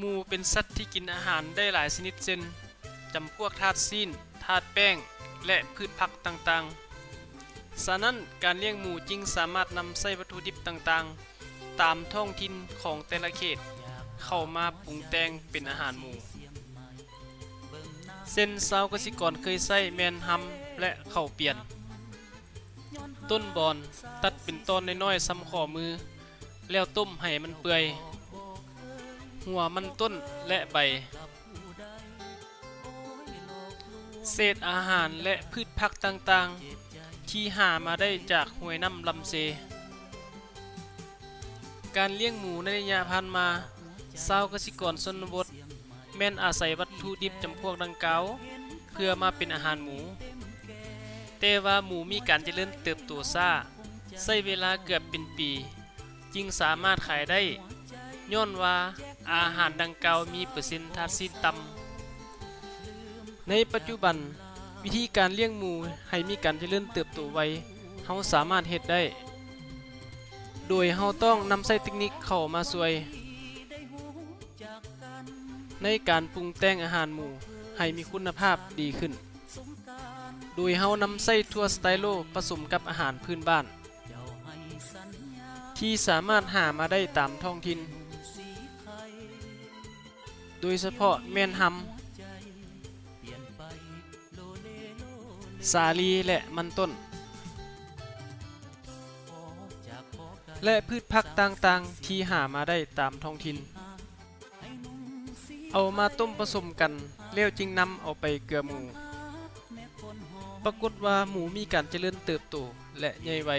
ໝູເປັນສັດທີ່ກິນອາຫານໄດ້ຫຼາຍຊະນິດເຊັ່ນ ຈຳພວກທາດຊີ້ນ, ທາດແປ້ງ ແລະ ພືດຜັກຕ່າງໆ. ສະນັ້ນ, ການລ້ຽງໝູຈຶ່ງສາມາດນຳໃຊ້ວັດຖຸດິບຕ່າງໆຕາມທ້ອງຖິ່ນຂອງແຕ່ລະເຂດເຂົ້າມາປຸງແຕ່ງເປັນອາຫານໝູ. ເຊັ່ນ, ຊາວກະສິກອນເຄີຍໃຊ້ແມ່ນຮຳ ແລະ ເຂົ້າປຽນ. ຕົ້ນບອນ ຕັດເປັນຕອນນ້ອຍໆສ່ຳຂໍ້ມື ແລ້ວຕົ້ມໃຫ້ມັນເປື່ອຍ. ຫົວມັນຕົ້ນ ແລະ ໃບ. ເສດອາຫານ ແລະ ພືດຜັກຕ່າງໆ ທີ່ຫາມາໄດ້ຈາກຫ້ວຍນ້ຳລຳເຊ. ການລ້ຽງໝູໃນໄລຍະຜ່ານມາ, ຊາວກະສິກອນຊົນນະບົດ ແມ່ນອາໄສວັດຖຸດິບຈຳພວກດັ່ງກ່າວເພື່ອມາເປັນອາຫານໝູ. ແຕ່ວ່າໝູມີການຈະເລີນເຕີບໂຕຊ້າ, ໃຊ້ເວລາເກືອບເປັນປີຈຶ່ງສາມາດຂາຍໄດ້, ຍ້ອນວ່າອາຫານດັ່ງກ່າວມີເປີເຊັນທາດຊີ້ນຕ່ຳ. ໃນປັດຈຸບັນ, ວິທີການລ້ຽງໝູໃຫ້ມີການຈະເລີນເຕີບໂຕໄວ, ເຮົາສາມາດເຮັດໄດ້ ໂດຍເຮົາຕ້ອງນຳໃຊ້ເຕັກນິກເຂົ້າມາຊ່ວຍ ໃນການປຸງແຕ່ງອາຫານໝູໃຫ້ມີຄຸນນະພາບດີຂຶ້ນ, ໂດຍເຮົານຳໃຊ້ຖົ່ວສະໄຕໂລປະສົມກັບອາຫານພື້ນບ້ານ ທີ່ສາມາດຫາມາໄດ້ຕາມທ້ອງຖິ່ນ, ໂດຍສະເພາະແມ່ນຮຳ, ສາລີ ແລະ ມັນຕົ້ນ ແລະ ພືດຜັກຕ່າງໆທີ່ຫາມາໄດ້ຕາມທ້ອງຖິ່ນ. ເອົາມາຕົ້ມປະສົມກັນ ແລ້ວຈຶ່ງນຳເອົາໄປເກືອໝູ. ປາກົດວ່າໝູມີການຈະເລີນເຕີບໂຕ ແລະ ໃຫຍ່ໄວ.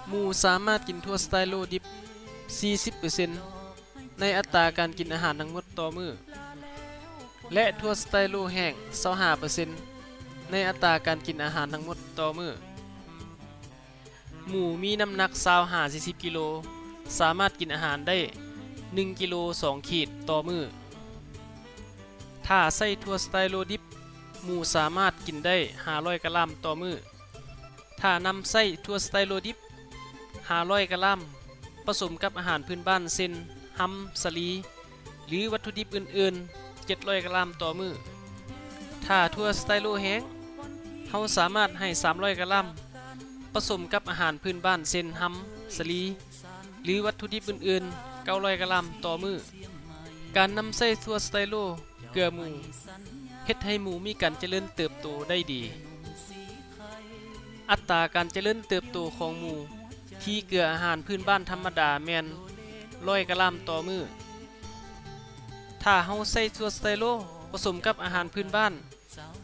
ໝູສາມາດກິນຖົ່ວສະໄຕໂລດິບສີ່ສິບເປີເຊັນໃນອັດຕາການກິນອາຫານທັງໝົດຕໍ່ມື້ ແລະ ຖົ່ວສະໄຕໂລແຫ້ງຊາວຫ້າເປີເຊັນໃນອັດຕາການກິນອາຫານທັງໝົດຕໍ່ມື້. ໝູມີນ້ຳໜັກຊາວຫາສີ່ສິບກິໂລ, ສາມາດກິນອາຫານໄດ້ໜຶ່ງກິໂລສອງຂີດຕໍ່ມື້. ຖ້າໃຊ້ຖົ່ວສະໄຕໂລດິບ, ໝູສາມາດກິນໄດ້ຫ້າຮ້ອຍກຣາມຕໍ່ມື້. ຖ້ານຳໃຊ້ຖົ່ວສະໄຕໂລດິບຫ້າຮ້ອຍກຣາມ ປະສົມກັບອາຫານພື້ນບ້ານເຊັ່ນ ຮຳ, ສາລີ ຫຼື ວັດຖຸດິບອື່ນໆ ເຈັດຮ້ອຍກຣາມຕໍ່ມື້. ຖ້າຖົ່ວສະໄຕໂລແຫ້ງ, ເຮົາສາມາດໃຫ້ສາມຮ້ອຍກຣາມ ປະສົມກັບອາຫານພື້ນບ້ານເຊັ່ນ ຮຳ, ສາລີ ຫຼື ວັດຖຸດິບອື່ນໆ ເກົ້າຮ້ອຍກຣາມຕໍ່ມື້. ການນຳໃຊ້ຖົ່ວສະໄຕໂລເກືອໝູ ເຮັດໃຫ້ໝູມີການຈະເລີນເຕີບໂຕໄດ້ດີ. ອັດຕາການຈະເລີນເຕີບໂຕຂອງໝູທີ່ເກືອອາຫານພື້ນບ້ານທຳມະດາແມ່ນຮ້ອຍກຣາມຕໍ່ມື້. ຖ້າເຮົາໃຊ້ຖົ່ວສະໄຕໂລປະສົມກັບອາຫານພື້ນບ້ານ,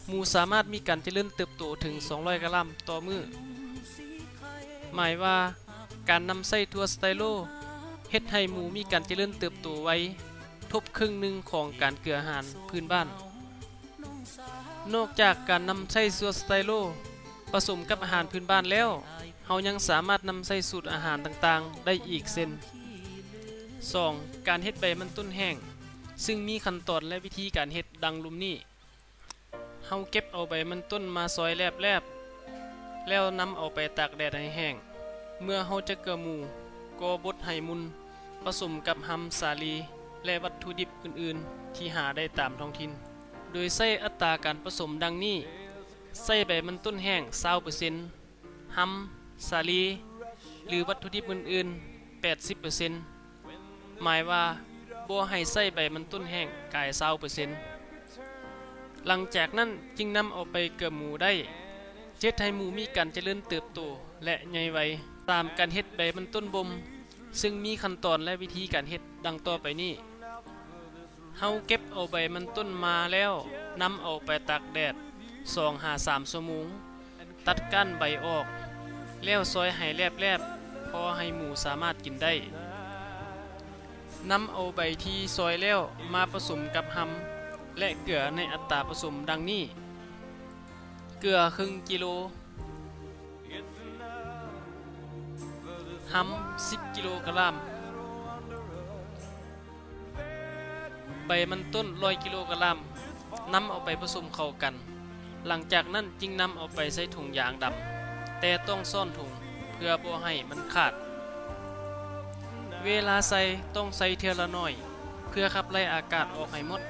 ໝູສາມາດມີການຈະເລີນເຕີບໂຕເຖິງສອງຮ້ອຍກຣາມຕໍ່ມື້. ໝາຍວ່າ ການນຳໃຊ້ຖົ່ວສະໄຕໂລເຮັດໃຫ້ໝູມີການຈະເລີນເຕີບໂຕໄວ ທົບເຄິ່ງໜຶ່ງຂອງການເກືອອາຫານພື້ນບ້ານ. ນອກຈາກການນຳໃຊ້ຖົ່ວສະໄຕໂລປະສົມກັບອາຫານພື້ນບ້ານແລ້ວ, ເຮົາຍັງສາມາດນຳໃຊ້ສູດອາຫານຕ່າງໆໄດ້ອີກເຊັ່ນ, ສອງ ການເຮັດໃບມັນຕົ້ນແຫ້ງ, ຊຶ່ງມີຂັ້ນຕອນ ແລະ ວິທີການເຮັດດັ່ງລຸ່ມນີ້. ເຮົາເກັບເອົາໃບມັນຕົ້ນມາຊອຍແຫຼບໆ ແລ້ວນຳເອົາໄປຕາກແດດໃຫ້ແຫ້ງ. ເມື່ອເຮົາຈະເກືອໝູ, ກໍບົດໃຫ້ໝຸ່ນ ປະສົມກັບຮຳ, ສາລີ ແລະ ວັດຖຸດິບອື່ນໆທີ່ຫາໄດ້ຕາມທ້ອງຖິ່ນ. ໂດຍໃຊ້ອັດຕາການປະສົມດັ່ງນີ້: ໃຊ້ໃບມັນຕົ້ນແຫ້ງຊາວເປີເຊັນ, ຮຳ, ສາລີ ຫຼື ວັດຖຸດິບອື່ນໆ ແປດສິບເປີເຊັນ. ໝາຍວ່າ ບໍ່ໃຫ້ໃຊ້ໃບມັນຕົ້ນແຫ້ງກາຍຊາວເປີເຊັນ. ຫຼັງຈາກນັ້ນຈຶ່ງນຳເອົາໄປເກືອໝູໄດ້, ເຮັດໃຫ້ໝູມີການຈະເລີນເຕີບໂຕ ແລະ ໃຫຍ່ໄວ. ສາມ ການເຮັດໃບມັນຕົ້ນບົ່ມ, ຊຶ່ງມີຂັ້ນຕອນ ແລະ ວິທີການເຮັດດັ່ງຕໍ່ໄປນີ້. ເຮົາເກັບເອົາໃບມັນຕົ້ນມາແລ້ວນຳເອົາໄປຕາກແດດສອງຫາສາມຊົ່ວໂມງ, ຕັດກ້ານໃບອອກ ແລ້ວຊອຍໃຫ້ແຫຼບໆ ພໍໃຫ້ໝູສາມາດກິນໄດ້. ນຳເອົາໃບທີ່ຊອຍແລ້ວມາປະສົມກັບຮຳ ແລະ ເກືອໃນອັດຕາປະສົມດັ່ງນີ້: ເກືອເຄິ່ງກິໂລ, ຮຳສິບກິໂລກຣາມ, ໃບມັນຕົ້ນຮ້ອຍກິໂລກຣາມ, ນຳເອົາໄປປະສົມເຂົ້າກັນ. ຫຼັງຈາກນັ້ນຈຶ່ງນຳເອົາໄປໃສ່ຖົງຢາງດຳ, ແຕ່ຕ້ອງຊ້ອນຖົງເພື່ອບໍ່ໃຫ້ມັນຂາດ. ເວລາໃສ່ ຕ້ອງໃສ່ເທື່ອລະໜ້ອຍ ເພື່ອຂັບໄລ່ອາກາດອອກໃຫ້ໝົດ.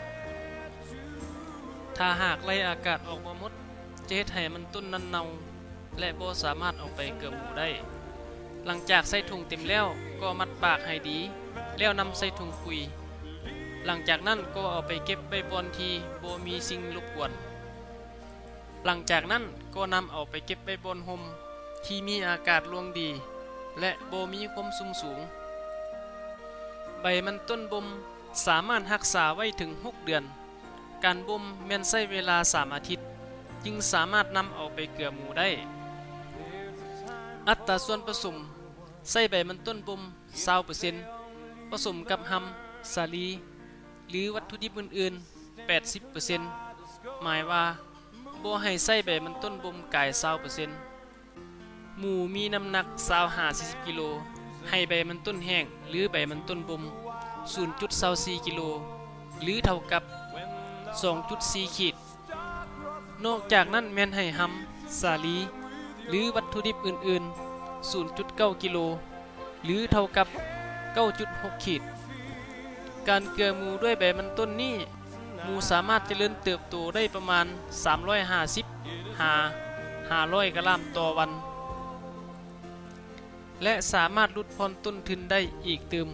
ຖ້າຫາກໄລ່ອາກາດອອກບໍ່ໝົດ ຈະເຮັດໃຫ້ມັນຕົ້ນນັ້ນເນົ່າ ແລະ ບໍ່ສາມາດເອົາໄປເກືອໝູໄດ້. ຫຼັງຈາກໃສ່ຖົງເຕັມແລ້ວ ກໍມັດປາກໃຫ້ດີ ແລ້ວນຳໃສ່ຖົງປຸຍ. ຫຼັງຈາກນັ້ນກໍເອົາໄປເກັບໄວ້ບ່ອນທີ່ບໍ່ມີສິ່ງລົບກວນ. ຫຼັງຈາກນັ້ນກໍນຳເອົາໄປເກັບໄວ້ບ່ອນຮົ່ມທີ່ມີອາກາດລ່ວງດີ ແລະ ບໍ່ມີຄວາມຊຸມສູງ. ໃບມັນຕົ້ນບົ່ມສາມາດຮັກສາໄວ້ເຖິງຫົກເດືອນ. ການບົ່ມແມ່ນໃຊ້ເວລາສາມອາທິດ ຈຶ່ງສາມາດນຳເອົາໄປເກືອໝູໄດ້. ອັດຕາສ່ວນປະສົມ ໃຊ້ໃບມັນຕົ້ນບົ່ມຊາວເປີເຊັນ ປະສົມກັບຮຳ, ສາລີ ຫຼື ວັດຖຸດິບອື່ນໆ ແປດສິບເປີເຊັນ. ໝາຍວ່າ ບໍ່ໃຫ້ໃຊ້ໃບມັນຕົ້ນບົ່ມກາຍຊາວເປີເຊັນ. ໝູມີນ້ຳໜັກຊາວຫາສີ່ສິບກິໂລ ໃຫ້ໃບມັນຕົ້ນແຫ້ງ ຫຼື ໃບມັນຕົ້ນບົ່ມ ສູນຈຸດຊາວສີ່ກິໂລ ຫຼື ເທົ່າກັບສອງຈຸດສີ່ຂີດ. ນອກຈາກນັ້ນແມ່ນໃຫ້ຮຳ, ສາລີ ຫຼື ວັດຖຸດິບອື່ນໆ ສູນຈຸດເກົ້າກິໂລ ຫຼື ເທົ່າກັບເກົ້າຈຸດຫົກຂີດ. ການເກືອໝູດ້ວຍໃບມັນຕົ້ນນີ້ ໝູສາມາດຈະເລີນເຕີບໂຕໄດ້ປະມານສາມຮ້ອຍຫ້າສິບຫາຫ້າຮ້ອຍກຣາມຕໍ່ວັນ ແລະ ສາມາດຫຼຸດຜ່ອນຕົ້ນທຶນໄດ້ອີກຕື່ມ.